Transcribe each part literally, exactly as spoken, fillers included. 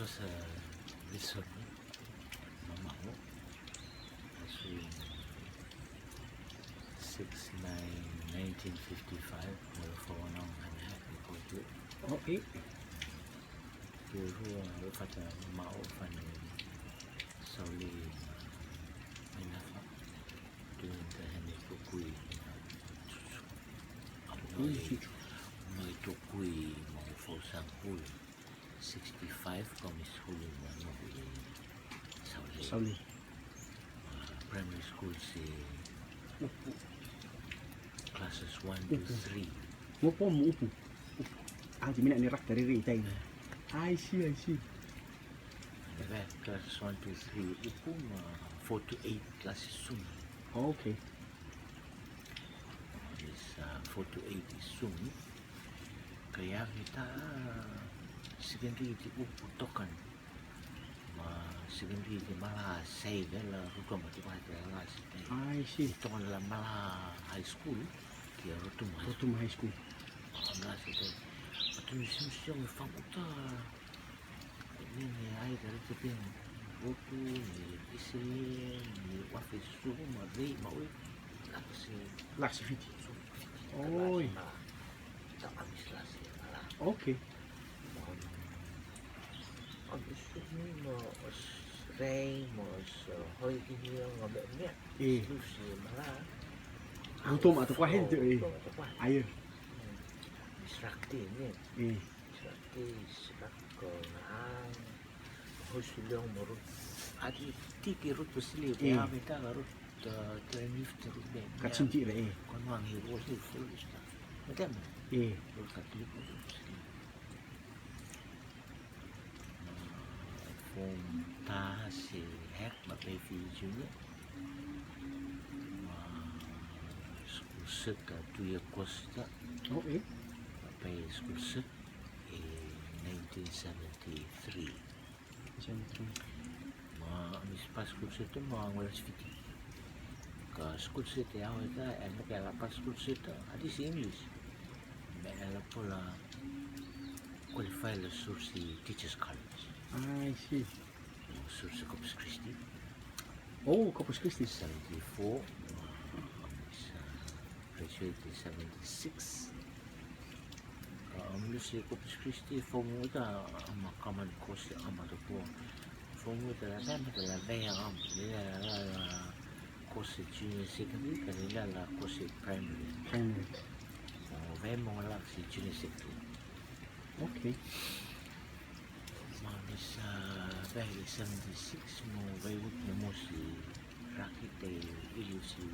Sa lesson ni, mamau. Asu six nine nineteen fifty-five, molo fo nong han ha ko tu. Okay. Ki ru, ru kata mamau fan sauli minafa. During the Henry Tukui. Ui, Henry Tukui, mo fo sangkul. Sixty-five kami school mano i Sauli. Sauli. Ah, primary school si Upu. Classes one to three. Mo po mo Upu. Upu. Ah, jimina ni rak dari ri tai. I see, I see. Ebe, classes one to three Upu, ma four to eight classes Sumi. Okay. Is, uh, four to eight is Sumi. Ka ya kita, uh, secondary ti Upu Tokan. Ma secondary ti Mala sai de la Rotuma ti pa de la si de. I see. Tokan la Mala High School, ki Rotuma High School. Rotuma High School. Ah, Mala si de. Atu ni sim sim fam uta. Ni, ni ai dari te pin. Rotu, ni Isili, ni Wafi, Suma, Rei, Maui. Laka si. Laka si Fiti. Suma, Fiti. Oi. Laka si Mala. Ta Amis laka si Mala. Okay. Amis ni mo Rei, mo Hoi ini yang ngambil ni. Eh. Terus si Mala. Rotuma atu kwa hen tu, eh. Rotuma atu kwa. Ayo. Hmm. Misrakti ni. Eh. Misrakti, Srak, Na'ang, Hosuliong, Morut. Adi, tiki Rut Basili, eh, ya, mita Rut, eh, Tenif, Rut Be. Katsinti re, eh. Kon wang hi Rut Basili, full ista. Mita mo? Eh. Rut Katoliko, Rut Basili. Form ta si hek ba pe fi junior. Ma school set a tu ya Costa. Oh, eh. Ba pe school set i nineteen seventy-three. Seventy-three. Ma Amis pa school set ma ngola si Fiti. Ka school set ya weta, en ka la pa school set, adi si English. Me la pola qualify la sur si Teachers College. I see. Sur si Corpus Christi. Oh, Corpus Christi. Seventy-four. Graduate in seventy-six. Ka Amis si Corpus Christi, form uta, ama common course, ama to po. Form uta la, la, la, la, la, la, la, course junior secondary, ka la, la, course primary. Primary. Oh, ve mo la si junior secondary. Okay. Ma Amis, ah, back in seventy-six, mo ve wut ni mo si Rakite, ilu si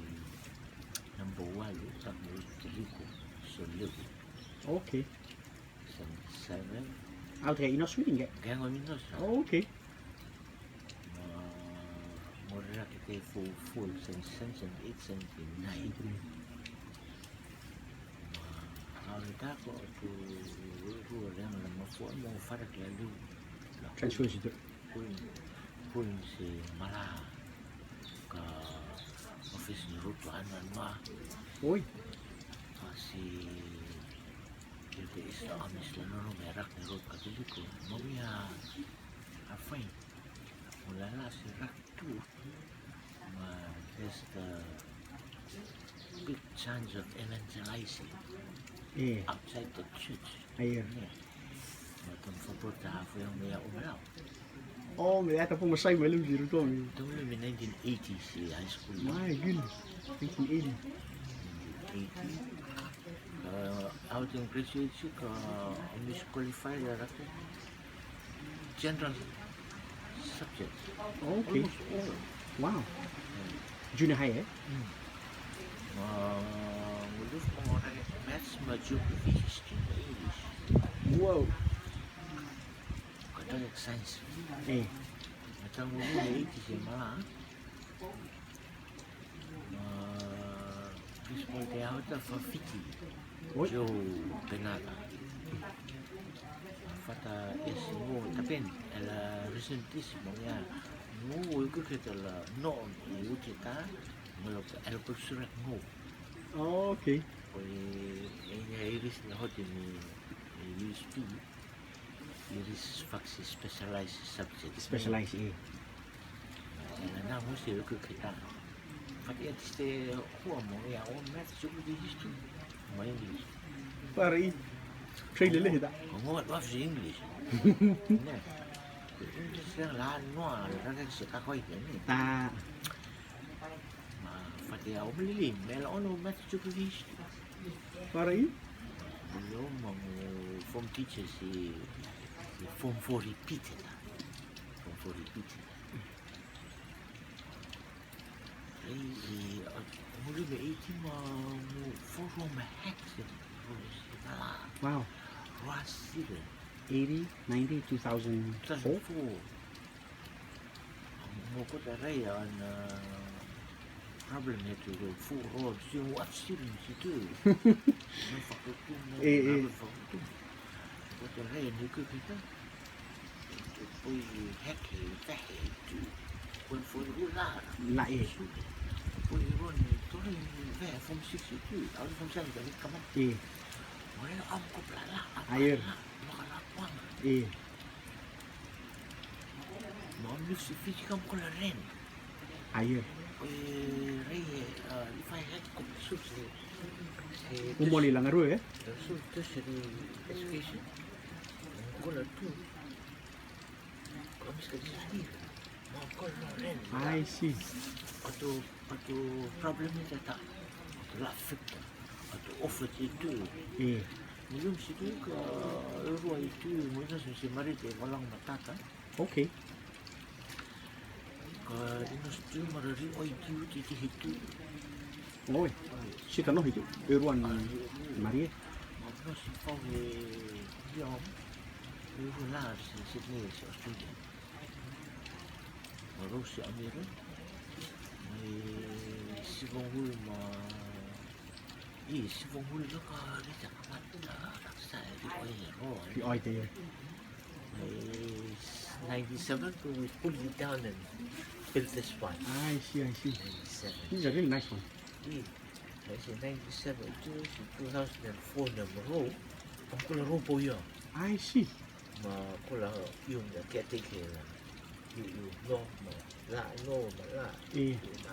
number one, lu, tak mo Katoliko, so lu. Okay. Seventy-seven. Au te Inos mi nge? Nge ngo Inos. Oh, okay. Ma, mo Rakite full, full, seventy-seven, seventy-eight, seventy-nine. Seventy-nine. Ma, au ta ko tu, tu, tu, yang la ma full mo fara ke lu. Transfer situ. Kuin, kuin si Mala ka office ni Ruto ana ma. Oi. Ka si Kete is Amis la no, no me rak ni Ruto Katoliko. Mo mi a, a fine. Mo la la si rak tu. Ma, there's the big chance of evangelizing, eh, outside the church. Ayer. Yeah. Ma, tong support ta hafu yang me ya umrau. Oh, me ya ta pung masai me lum jiru to mi. Tong lum in nineteen eighty si high school. My goodness. Nineteen eighty. Nineteen eighty. Uh, out in graduate si ka Amis qualify la rak tu. General subject. Okay. Almost all. Wow. Junior high, eh? Mm. Uh, we look more at maths, ma geography, history, ma English. Wow. Kata science. Eh. Kata mo ni iti si Mala. Ma, principal te au ta fa Fiti. Oi. Joe Penata. Fata es mo, tapen, el recentísimo ya. No, yo creo que te la, no, yo que ta, no lo, el profesor no. Oh, okay. Oi, ella iris ni hoti ni, ni U S P. Iris faksi specialized subject. Specialized, eh. Na, na, mo si ko kita. Fati at este huwa mo ya o math, geography, history. Mo English. Pare i. Trai lele hita. Ko mo wa si English. Ne. English yang la no, la ka se ka ko i ne. Ta. Ma fati ya o lele, me la o no math, geography, history. Pare i. Lo mo form teacher si, si form four repeat. Form four repeat. Ei, ei, a, mo lele me eighty ma mo four room hek si, room si, ah, wow. Roa sire. Eighty, ninety, two thousand four? Two thousand four. Mo ko ta rai an, uh, problem he tu, four road, si mo at sire si tu. No fakutu, no, eh, eh, fakutu. Ko ta rai ni ko kita. Poi hek, eh, vehe tu. Poi fo ru la. La, eh. Poi ru ni tore vehe form six tu. Au form seven ka ni kama. Eh. Ore am ko plala. Ayer. Makala kuang. Eh. Ma am ni si fiti kam ko la ren. Ayer. Eh, rei, eh, if I had ko sus, eh, umoli la ngarue, eh? Sus tu si education. Ko la tu. Ko mis ka disappear. Ma ko la ren. I see. Atu, atu problem ni tata. Atu la affect. Atu offer itu. Eh. Milum situ ka rua itu, mo ina si mari te walang matata. Okay. Ka ina situ marari o itu ti ti hitu. Oi. Sita no hitu. Eruan Marie. Ma no si fau he iam. Eruan la si Sydney si Australia. Ma ro si Amira. Ni si bongu ma I, si fong hul lo ka rita ka mat, ah, raksa, eh, di oi ro, eh. Di oi te. Eh, ninety-seven to we pull it down and build this one. I see, I see. Ninety-seven. This is a really nice one. I, I say ninety-seven to two thousand and four na mo ro, ang ko la ro po ya. I see. Ma ko la iu na ke te ke la. Iu, iu, no, ma la, no, ma la. Eh. Iu na.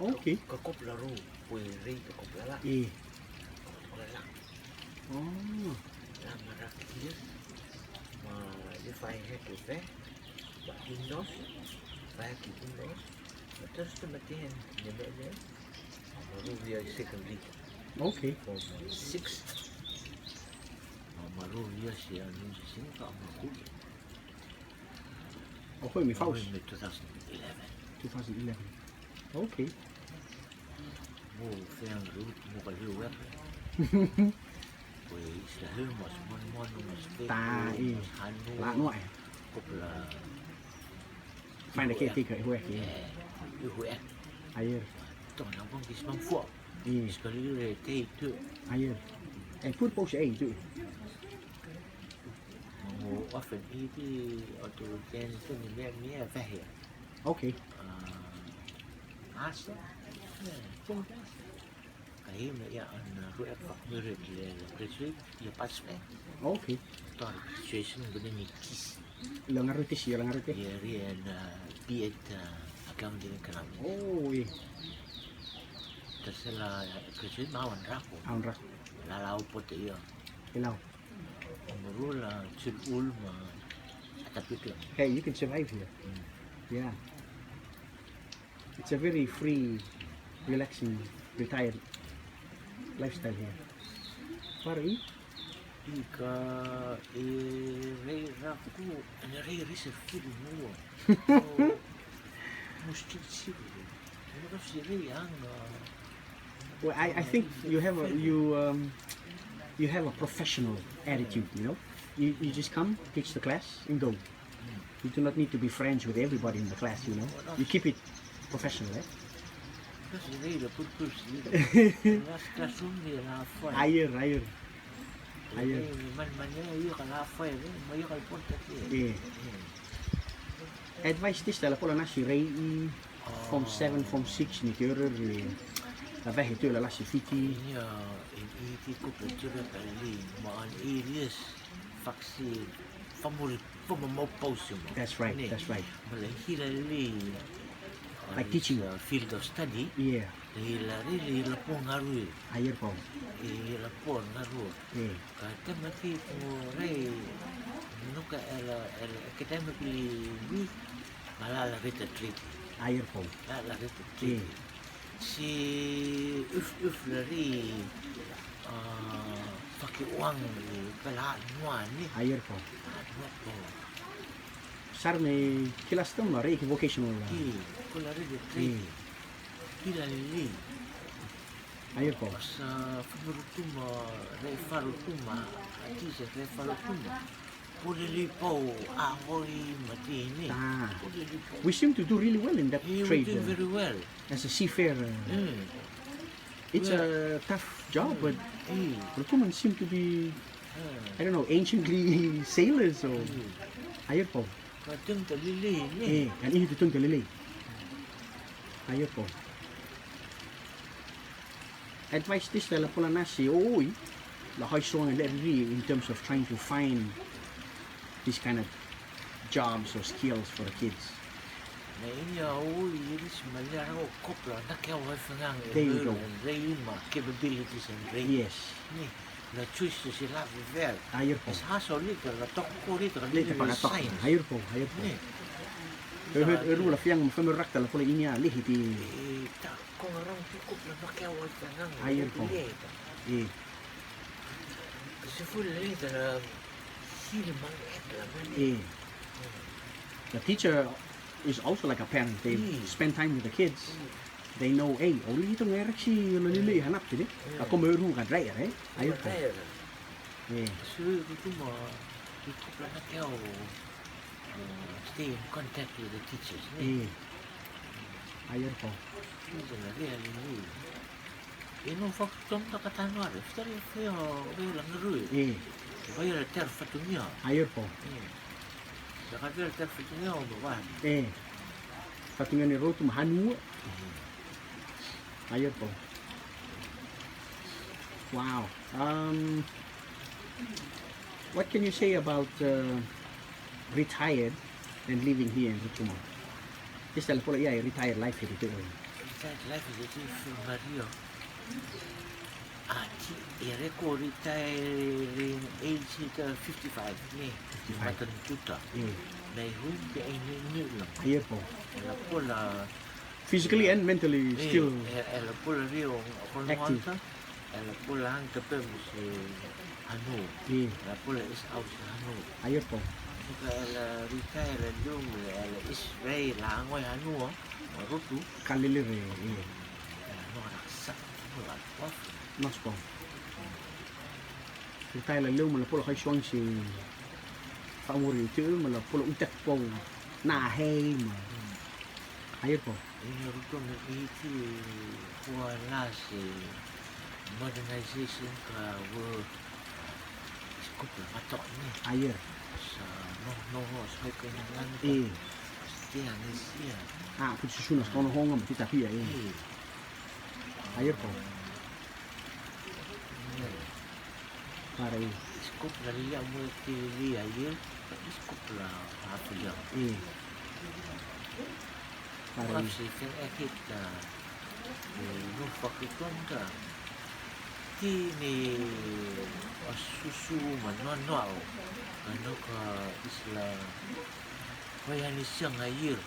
Okay. Ka kop la ro, poi rei ka kop la la. Eh. Kop la la. Oh. La ma ra ki. Ma le fai he ke fe. Ba hindos. Ba ki hindos. Terus tu mati hen. Ne me ne. Maru ia secondary. Okay. Form six. Maru ia si anu si sini ka maku. Oh, hoi mi faus. Hoi mi two thousand eleven. Two thousand eleven. Okay. Mo feang ru mo ka liu wek. Ko i sila he mas mon mon mas pe. Ta i. Mas hanu. La no e. Kop la. Find a ke ti ka i hue ki. I hue. Ayer. Tong na bang kis bang fua. I. Sekali re te itu. Ayer. E pur pau se itu. Mo often i ti otu ten tu ni me me a fahe. Okay. Asa. Tong asa. Ka hima ia an, uh, ru ek fak murid le, le graduate, le pass me. Okay. Tor situation guna ni kis. Le ngaru kis, ia le ngaru kis. Ia ri an, uh, B Ed, uh, accounting economics. Oh, i. Terus la, uh, graduate ma awan rako. Awan rako. La lau pote ia. Ilau. Umur la, uh, chil ul ma, atapik la. Hey, you can survive here. Mm. Yeah. It's a very free, relaxing, retired lifestyle here. Pare i? I ka e rei raku, e rei rei se fili mua. Musti siru. Ina ka si rei anga. Well, I, I think you have a, you, um, you have a professional attitude, you know? You, you just come, teach the class, and go. You do not need to be friends with everybody in the class, you know. You keep it professional, eh? Ayer, ayer. Ayer. Eh. Advice this tala pola nasi rei i form seven, form six ni ke ora re. La vehe tu la lasi fiti. Ia, i ti ko pe tu la kali ma an areas. Faksi famuri fama mau pausi mo. That's right, Ne. That's right. Malai hira li. Like teaching. Uh, field of study. Yeah. Hira li la pon ngaru. Ayir pon. Hira pon ngaru. Yeah. Ka te mati ko rei. Nuka ela ela academic li ni. Malala rita trip. Ayir pon. Malala rita trip. Yeah. Si uf uf lari faki uang i pela nuani. Ayir ko. Nuani ko. Sar me kilas tum lari ki vocational. Ki, ko lari de tri. Ki lari li. Ayir ko. Sa fumurutuma, refarutuma, atisa refarutuma. Pule li pou a hoi matini. Ah. Pule li pou. We seem to do really well in that trade. Yeah, we do very well. As a seafarer. Mm. It's a tough job, but Rotuman seem to be, I don't know, anciently sailors or higher po. Ka tung ta lili ni. Eh, kan ihi tu tung ta lili. Higher po. Advice this la pola nasi oi. La hoi song le ri in terms of trying to find this kind of jobs or skills for the kids. Na ini au iris malia o kopla na ke au fengang e There you go. Rei ma capabilities and rei. Yes. Ni na choices i la viver. Ayir po. Es haso liter la tok ko liter. Liter pa la tok. Ayir po, ayir po. Ni. Eru la fiang ma femi rakta la pola ini a lihi ti. Ta ko ngarang ti kopla na ke au fengang. Ayir po. Eh. Eh. The teacher is also like a parent. They spend time with the kids. They know, hey, only itu ngerek si lele hanap sini. Aku meru ka driver, eh? Ayo. Eh. Stay in contact with the teachers. Eh. Ayer ko. E no fak tom ta katano are. Fitari feo be la ngerui. Eh. Vai la ter fatumia. Ayer ko. Da ka ter fatumia o ba. Eh. Fatumia ni rotu mahanu. Ayer ko. Wow. Um, what can you say about uh, retired and living here in Rotuma? Esta la pola ia retired life here tu. Retired life here tu Mario. Ati ere ko retiring age hita fifty-five ni. Fifty-five. Matan tuta. Mm. Na ihu ke ini ni lo. Ayer po. La pola Physically and mentally still active. Ela pula rio kon hanta, ela pula hanta pe musi hanu. Ela pula is aus hanu. Ayer po. Ka ela retire ela dum ela is rei la angoi hanu o. Marutu. Kalili rei. Ela no raksa. Ela kofi. Mas po. Retire la leu ma la pula kai suang si. Famuri tu ma la pula utak po. Na hei ma. Ayer po. Ina ruto na iti hua lasi modernization ka wo iskop la matok ni. Ayer. Sa no no ho sa ko na lan. Eh. Tia ni sia. Ah, put susu na kono honga ma tita pia eh. Ayer po. Para i. Iskop la lia mo ti lia i. Iskop la hafu lia. I. Para i. Wapsi fen ekit ka. Ni no fakuton ka. Ti ni asusu ma no no au. Ka no ka isla. Wai hani siang air.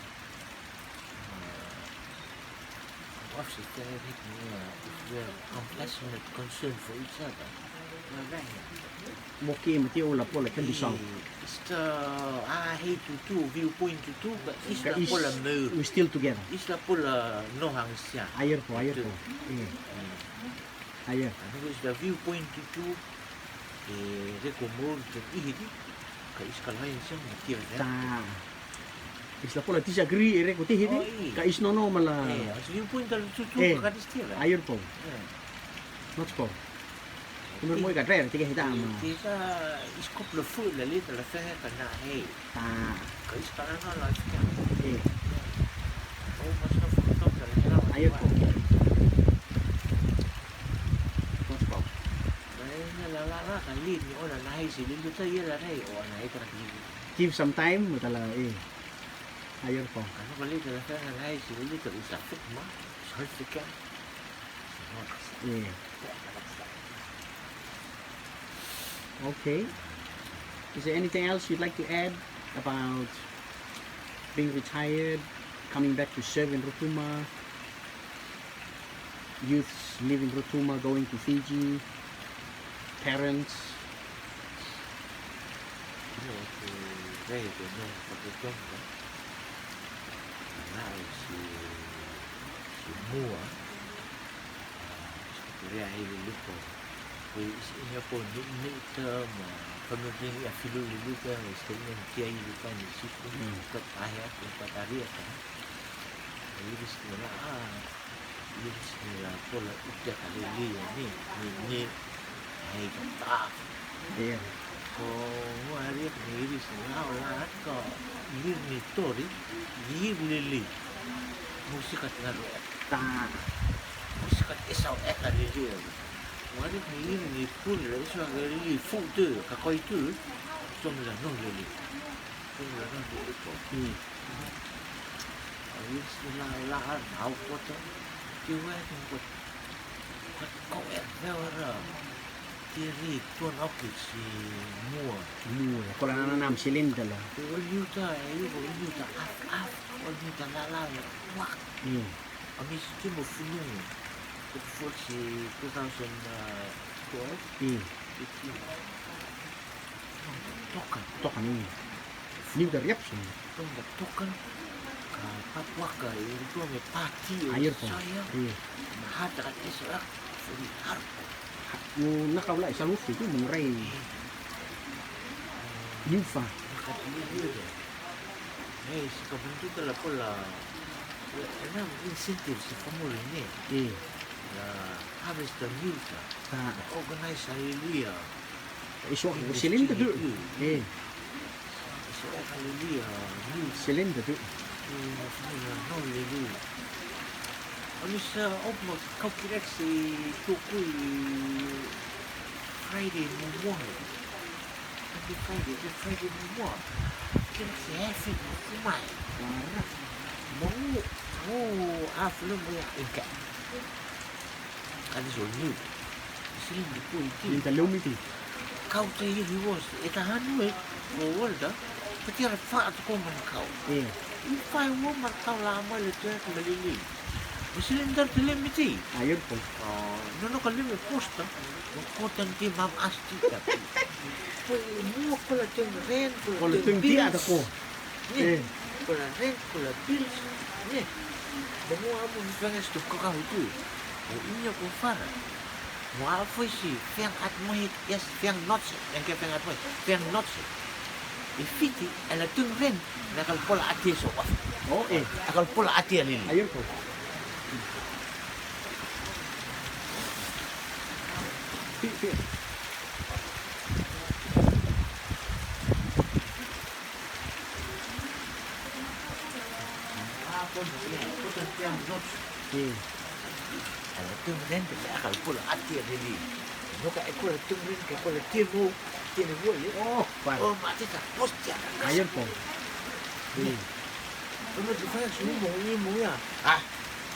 What's the thing with me, uh, if we're compassionate concern for each other? Moki mati ola pola kan bisa. Ista ah hei tutu viewpoint tutu ka ista pola me. We still together. Ista pola no hang sia. Ayer po, ayer po. Ayer. Anu ista viewpoint tutu. E, reko mou te ihiri ka iskalain siang na kira ne. Ta. Isla pola disagree e reko te hiri ka isnono mala. E, as viewpoint al tutu ka distia. Ayer po. Not po. Kumer moi ka drer tiga hita ma. Tiga iskop le fu le lita le fenga ka na he. Ta. Ka iskalain no la siang. E. Oh, mas no fu to ka le. Ayer po. Ka lini ona na hai si lili ta ia la rai o na hai ta lili. Give some time, mo ta la, eh. Ayun po. Ano ka lili ta la fea na hai si lili ta usa fit ma, so fit ka. Eh. Okay. Is there anything else you'd like to add about being retired, coming back to serve in Rotuma, youths leaving Rotuma, going to Fiji, parents? Io, ku rei ku no, ku tonta. Na, si, si mua. Rea ai liliu ko. Ko i, i, ko ni, ni ta ma, ko no ni a filu liliu ka, i, ko ni ki ai liliu ka ni siku. Mm. Ka ta he a, ka ta ri a ka. Iris ni la, a, iris ni la, ko la utia ka liliu ni, ni, ni, ai ka ta. Ia. Ko, mo hari ni iris ni la, o la, ka, iris ni tori, iris lili. Musika tena ro. Ta. Musika esa o eka lili. Mo hari ni iris ni pun la, esa o eka lili, fu tu, ka koi tu. Som la no lili. Som la no lili ko. Hmm. Iris ni la, la, na, o ko to. Ki wa, ki ko. Ka ko e, wa, wa, ra. Ti ri tuan oki si mua. Mua, ko la na nam silin ta la. Ko ol yuta, e, ko ol yuta, af, af, ol yuta la la ya, wak. Hmm. A mi si timo funung. Ko fu si two thousand twelve. Hmm. Iti. Tokan. Tokan ini. Niu ta riap sini. Tokan, tokan. Ka papua ka, iri tua me pati, ayun po. Saya. Iya. Mahata ka esa, sini harpo. Mo na kau lai sa lufi tu mo rai. Niu fa. Maka dia dia dia. Hei, si ka bantu ta la pola. Ena incentive si family ni. Iya. La harvest the news la. Ta. Organize a lilia. Iso ko silin ta du. Eh. Iso ko lilia, news. Silin ta du. Eh, no, lili. Amis, uh, op mo kau kireksi tuku i Friday mo mo. Happy Friday, Good Friday mo mo. Kireksi hefi mo kumai. Wara. Mo, mo, a film mo ya inka. Ka ni so niu. Silin di ko iti. Inta lumi ti. Kau ta iri was. E ta hanu e. O walda. Pati ara fa atu ko man kau. Eh. I fa e wo man kau la ma le te ko le lili. Silin dar te lumi ti. Ayun po. No, no ka lumi posta. Mo kotan ti mam asti tapi. Ko mo ko la ten ren, ko la ten bil. Ko la ten bil ata ko. Ni, eh, ko la rent, ko la bills, ni. Mo mo amo ni fanga stop ko ka hutu. O inya ko fara. Mo a foi si, fiang at mo hit, yes, fiang not si. Yang ke fiang at mo hit, fiang not si. I fiti, a la tung rent, na kal pola ati so. Oh, eh. A kal pola ati a lili. Ayun ko. Fi, fi. Tumren ke akal pula ati lili. No ka e pula tumren ke pula timu, timu wo ye. Oh, pa. Oh, mati ta post ya. Ayun po. Kono di faya sumu mo, mo ya. Ah.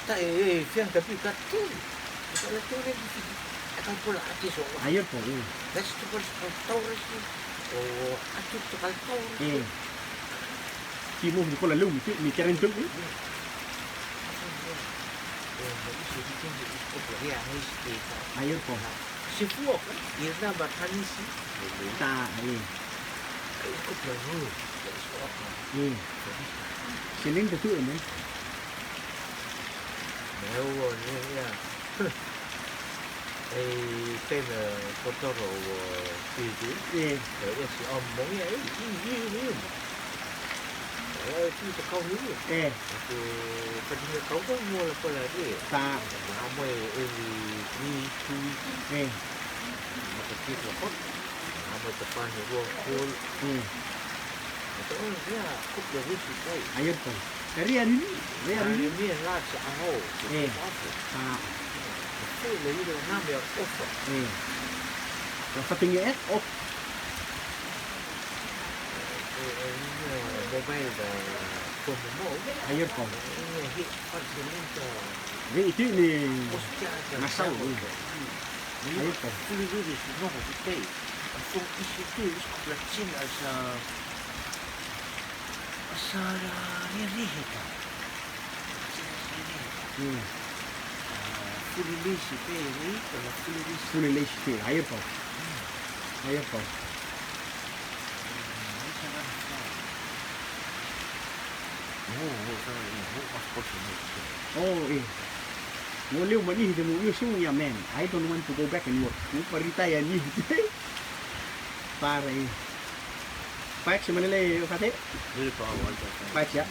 Ta e, e, fiang tapi ka tu. Ka la tu ne di fiti. Akan pula ati so. Ayun po. That's the first of Taurus. O atu tu kal Taurus. Ki mo ni ko la lum, ki ni keren tu. Ayun po. Si fuo ka, irna ba tanisi. Ta, ai. Ai ko pla ru. Silin ta tu ne. Meo ne ya. Ei, tena kotoro wo pidi. Ei, si om mo ya, ei, i, i, i. Ei, si ta kau ni. Ei. Aku tadi na kau kan mo la pala di. Ta. Mamo e, ei, ni, tu. Ei. Maka kit la kot. Mamo e ta pani wo kul. Ei. Ata, oh, ya, kup la rusi kai. Ayun po. Kari hari ni, hari hari ni. Hari ni la sa aho. Eh. Sa aho. Ah. Sa le ira na me ofa. Eh. Ka fatin e, oh. Ai, pau. Re iti ni Nassau. Ai, pau. Asa ra ri ri heta. Asa ra ri ri heta. Hmm. Ah, fuli lisi pe, ri, kala fuli lisi. Fuli lisi pe, ai, pau. Hmm. Ai, pau. Hmm, asa ra asa. Oh, oh, sorry, oh, oh, mas portion, oh, sorry. Oh, eh. Mo leo mani de mo yo sung ya, man. I don't want to go back and work. Mo pa retire ni. Para, eh. Paik si manile, Fate? Really power, one thousand. Paik ya.